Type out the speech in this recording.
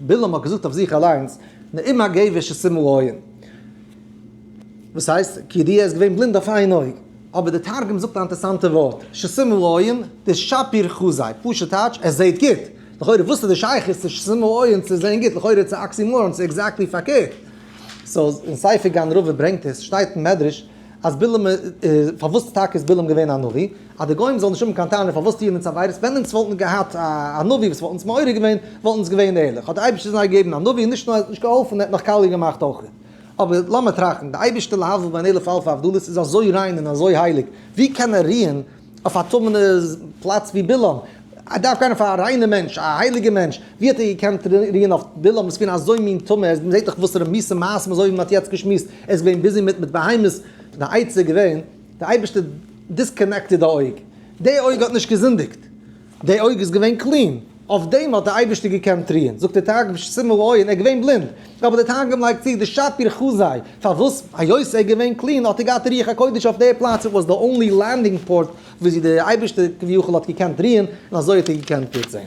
בלעם האט געזאגט אויף זיך אליינס, נאום הגבר שתום העין. וואס הייסט? כידוע ער איז געווען בלינד אויף איין אויג. אבער די תרגום זאגט א אינטערסאנטע ווארט, שתום העין, דשפיר חזיה, פשוט טייטש, ער זעהט גוט. לכאורה וואס איז די שייכות צו שתום העין צו זעהן גוט, לכאורה צו oxymoron, ס'איז exactly פארקערט. so אין ספר גן רבה ברענגט עס, שטייט אין מדרש, אז בלעם איז, פארוואס טאקע איז בלעם געווען א נביא? אז די גוים זאלן נישט האבן קיין טענה פארוואס טוען אונז עבירות, ווען אונז וואלטן געהאט א נביא וואס וואלט אונז מעורר געווען, וואלט אונז געווען ערליך. האט די אייבערשטער זיי געגעבן א נביא, נישט נאר ער האט נישט געהאלפן, ער האט נאך קאליע געמאכט אויך. אבער לאמיר טראכטן, די אייבערשטער להבדיל בין אלף אלפי הבדלות איז אזוי ריין און אזוי הייליג, ווי קען ער רוען אויף א טמא'נע פלאץ ווי בלעם? ער דארף גיין אויף א ריינע מענטש, א הייליגע מענטש, ווי האט ער געקענט רוען אויף בלעם וואס איז געווען אזוי מין טמא, מען זעט דאך וואסערע מיסע מעשים אזוי ווי מען האט יעצט געשמועסט, ער איז געווען busy מיט מיט בהמות, די עצה איז געווען, די אייבערשטער disconnected די אויג, די אויג האט נישט געזינדיגט, די אויג איז געווען clean, אויף דעם האט די אייבערשטער געקענט רוען, זאגט דער תרגום שתום העין, ער איז געווען בלינד, אבער דער תרגום לייגט צו דשפיר חזיה, פארוואס היות ער איז געווען clean האט ער געהאט רוח הקודש אויף די פלאץ, it was the only landing port וואו די אייבערשטער כביכול האט געקענט רוען, און אזוי האט ער געקענט גוט זען.